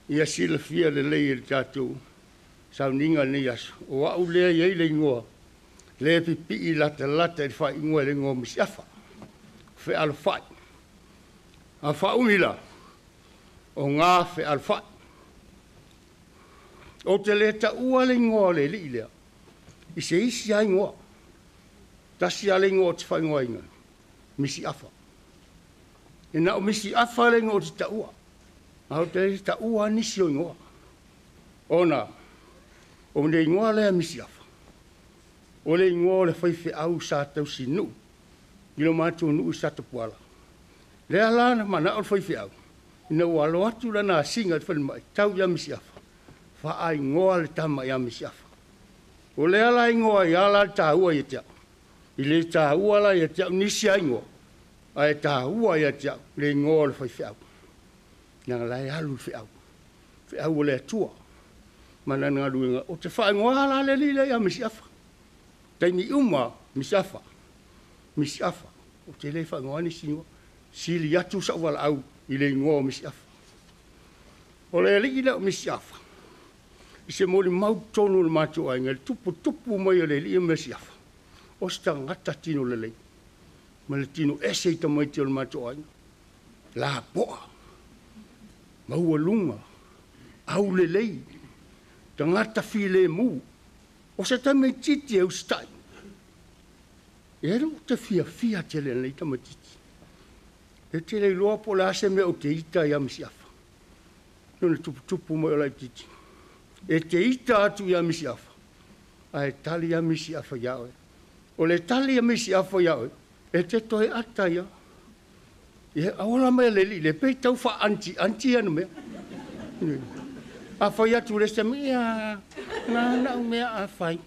Ia silafia lelei e le tatou sauniga i lenei aso, o au lea e i ai le igoa, lea e pipii latalata i le faaiuga i le igoa o Misiafa, Fealofai. A faaumi la, o Gafealofai. Ou te le taua le igoa o le alii lea i se isi lava igoa. Tasi lava le igoa ou te faaigoaina, Misiafa. E na o Misiafa le igoa ou te taua, ae ou te le taua lava nisi o igoa. Ona o le igoa lea Misiafa, o le igoa o le faifeau sa tausinuu i lo matou nuu i Satapuala. Lea la na manao le faifeau, ina ua alo atu lana asiga i le falemai tau ia Misiafa, faaigoa le tama ia Misiafa. O lea la igoa ai lava la le taua ia te au. E le taua la ia te au nisi lava igoa, ae taua ia te au le igoa o le faifeau. Leaga o la e alu le feau, feau a le Atua ma lana galuega. Ou te faaigoa la le alii lea ia Misiafa. Taimi uma, Misiafa, Misiafa. Ou te le faaigoaina nisi igoa. Sili atu sau valaau i le igoa o Misiafa. O le alii lea o Misiafa, i se molimau totonu o le matou aiga, i le tuputupu mai o le alii o Misiafa, o se tagata tino lelei, ma le tino ese i tamaiti o le matou aiga. Lapoa, maualuga, aulelei, tagata filemu. O se tamaitiiti e usitai. E ou te fiafia tele i lenei tamaitiiti. E te le iloa po o le a se mea ou te ita ai ia Misiafa. Ona tuputupu mai o laitiiti. E te ita atu ia Misiafa, ae tali lava Misiafa ia oe. O le tali a Misiafa ia oe, e te toe ata ai lava. Ia, ola mai le alii lea, pei tau faa-antianti ana mea. A fai atu le isi taimi, ia, na na au mea a fai.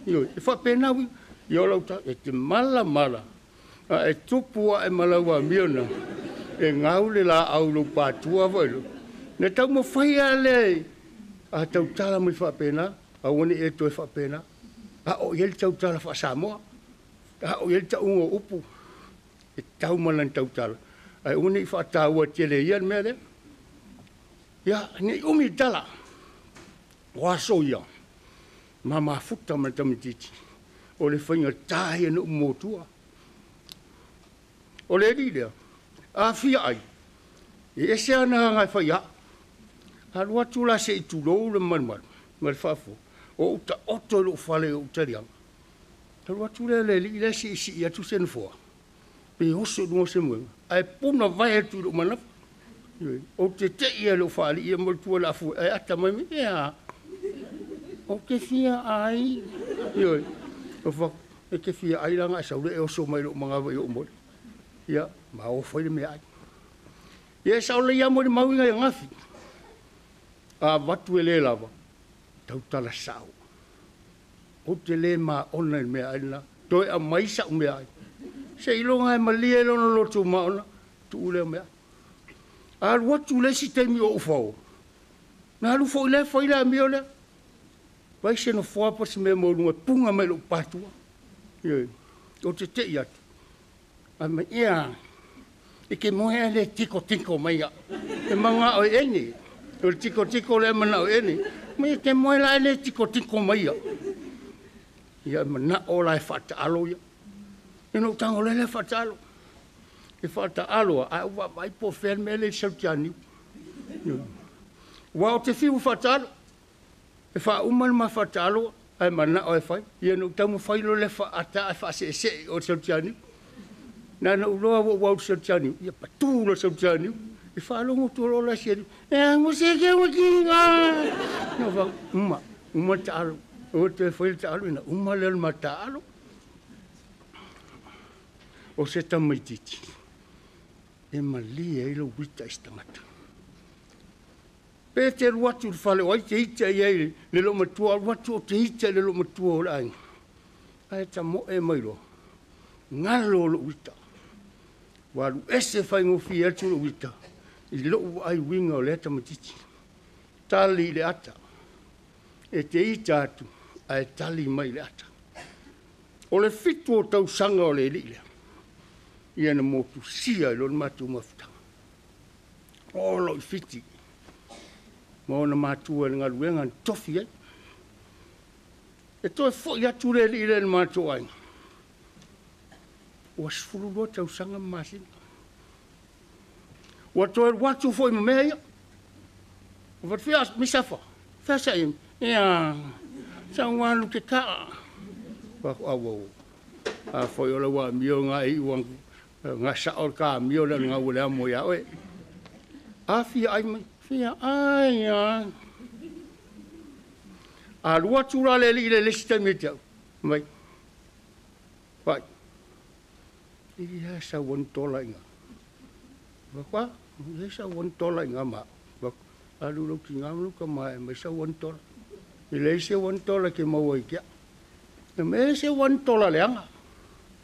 Ioe, e faapena uiga. Ia o lau tala, e te malamala, a e tupu ae ma lau amio na, e gau le laau i lou patua foi lo. Na taumafai lava lea, a tautala mai faapena, aua ne i e toe faapena. A o i ai le tautala faa-Samoa, a o i ai le tauga o upu, e tau ma lana tautala, ae aua ne i faataua tele e ia le mea lea. Ia, ne i umi le tala, o aso ia, ma mafuta ma le tamaitiiti, o le faigata ia na ou motua. O le alii lea, a fia ai, e ese ana aga e fai au. Alu atu la se i tulou le malumalu ma le faafofoga, o ou taoto i lou fale i ou taliaga. Alu atu lea le alii lea siisii atu se nofoa, pe oso i luga o se moega, ae puna vae atu i lou manava. Ou te tei i lou faalii ia ma le tua o le afue, ae ata mai, ea, ou te fia ai. Ioe, e te fia ai la na e sau le e oso mai lou manava i ou mole. Ia, ma o fai le mea ai. Ia e sao lelei lava molimau ina ia gafi. A avatu e le lava, tautala sao. Ou te le maona i le mea ai lena. Toe aumai sau mea ai. Seiloga e malie lona loto maona, tuu lea mea. Alu atu le isi taimi o ou fao, na alu foi lea fai le amio lea. Vai se nofoa po se mea maualuga e puna mai lou patua. Ioe, ou te tei atu. Fai mai, ia, e te moe ae le tikotiko mai au. E manao e ene. O le tikotiko lea e manao e ene. Mai e te moe la e le tikotiko mai au. Ia e manao la e faataalo ia. Ina ou tago lea faataalo. E faataalo a, ae ou vaavaai po o fea le mea lea i Sautianiu. Ua ou te fiu e faataalo. E faauma le ma faataalo ae manao e fai. Ia na ou taumafai loa lea faaata ae faaseesee o le Sautianiu. Na na ou loa ua ou au i le Sautianiu, ia patu le Sautianiu. E faalogo atu loa la si alii, e a mo se ke ua ki ngā. Na ou uma, uma le taalo. O toe fai le taalo ina uma lea o le ma taalo. O se tamaitiiti, e malie ai lou ita i se tagata. Pe te alu atu i le fale o ai te ita i ai le loomatua, alu atu o te ita i le loomatua o le aiga. Ae tamoe mai loa, galo lou ita. Ua alu ese faigofie atu lou ita i lou vaai uiga o lea tamaitiiti. Tali i le ata. E te ita atu, ae tali mai i le ata. O le 7 o tausaga o le alii lea, ia na motusia i lo le matou mafutaga. O lou i Fiti. Ma ona matua i le galuega na tofi ai. E toe fo'i atu le alii lea i le matou aiga, ua 12 tausaga ma masina. Ua toe alu atu foi ma mea ia. Ua faapea, Misafa, fea sa i? Ia, sa ou alu ou te ta'a. Auau, afai o lau amio lena e iu ina sao le ta amio lea o le gau e le amo ia oe. A fia ai mai, fia ai lava. A alu atu la le alii lea i le isi taimi ia te au, fai mai, Pai, e leai lava sau $1 i ina. Ou fai atu, a, e leai sau $1 i ina ma au. Ou fai atu, alu i lou tina ma lou tama e aumai sau $1. E leai se $1 e te maua ia te au. Fai mai, e leai se $1 leaga.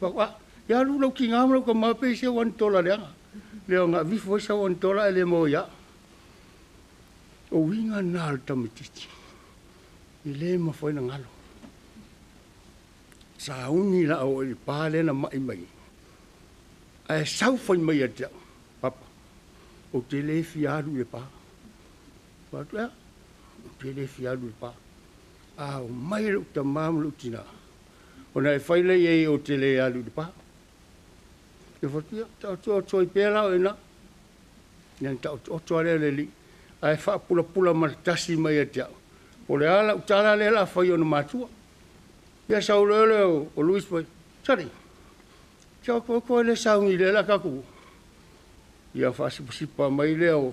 Ou fai atu, a, ia alu i lou tina ma lou tama pe i ai se $1 leaga. Lea na aveifo ai sau $1 ae le maua ia au. O uiga na o le tamaitiiti, e le mafai ona galo. Sauni o le a oo i le pa lea na mai mai ai, ae sau fai mai ia te au, Papa, ou te le fia alu i le pa. Ou fai atu, e a? Ou te le fia alu i le pa. A omai lou tama ma lou tina, ona e fai lea i ai ou te le alu i le pa. Ia fai atu, ia, taotooto ai pea la oe i ina. Ia ona taotooto lava lea o le alii, ae faapulapula malatasi mai ia te au, po o le a lau tala lea o le a fai i ona matua. Ia sau loa lea o Louis fai, Sali, se o le sauni lea o le a tatou o. Ia faasipasipa mai lea o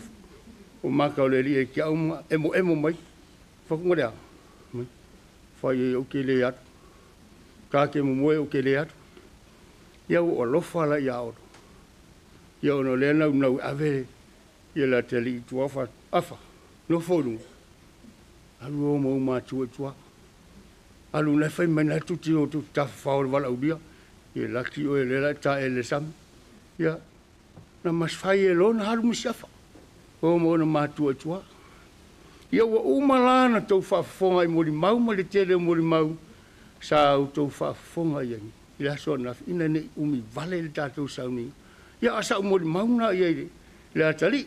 mata o le alii ia te au ma emoemo mai. Fai atu, na le a? Fai ai ou te le alu. Ta te momoe ou te le alu. Ia ua ou alofa la ia Olo. Ia ona o lea naunau e ave ia le atalii i tua, fai atu, afa, nofo i luga, alu o ma ou matua i tua. Alu na e fai mai na e tu te tafafao i le valaaulia. Ia laki oe lea la e taele i le sami. Ia, na mas fai e lona alu misiafa. O ma ona matua i tua. Ia ua uma la na tou faafofoga i molimau ma le tele o molimau sa outou faafofoga i ai i le aso ananafi, ina ne i umi vale le tatou sauniga. Ia a sau molimau na i ai le atalii.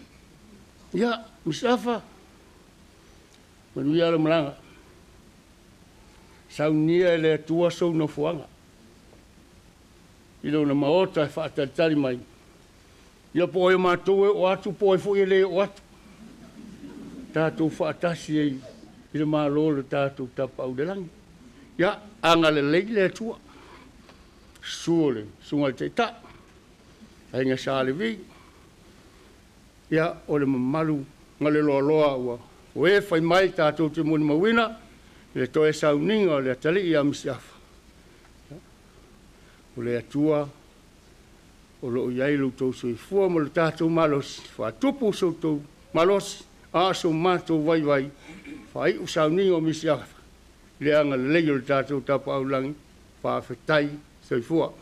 Ia, Misiafa, manuia le malaga. Saunia e le Atua sou nofoaga i lona maota e faatalitali mai. Ia po o ai o matou e oo atu, po o ai foi e le oo atu. Tatou faatasi ai i le Malo o le tatou Tapaau i le lagi. Ia, agalelei le Atua. Susu o le Susuga i le Taitai, Aiga Sa Levi. Ia, o le mamalu ma le loaloa ua o e fai mai tatou te molimauina i le toe sauniga o le atalii ia Misiafa. O le Atua o lo o i ai lo outou soifua ma lo tatou malosi, faatupu so outou malosi, a o so matou vaivai, faaiu sauniga o Misiafa, le agalelei o le tatou Tapaau i le lagi, faafetai soifua.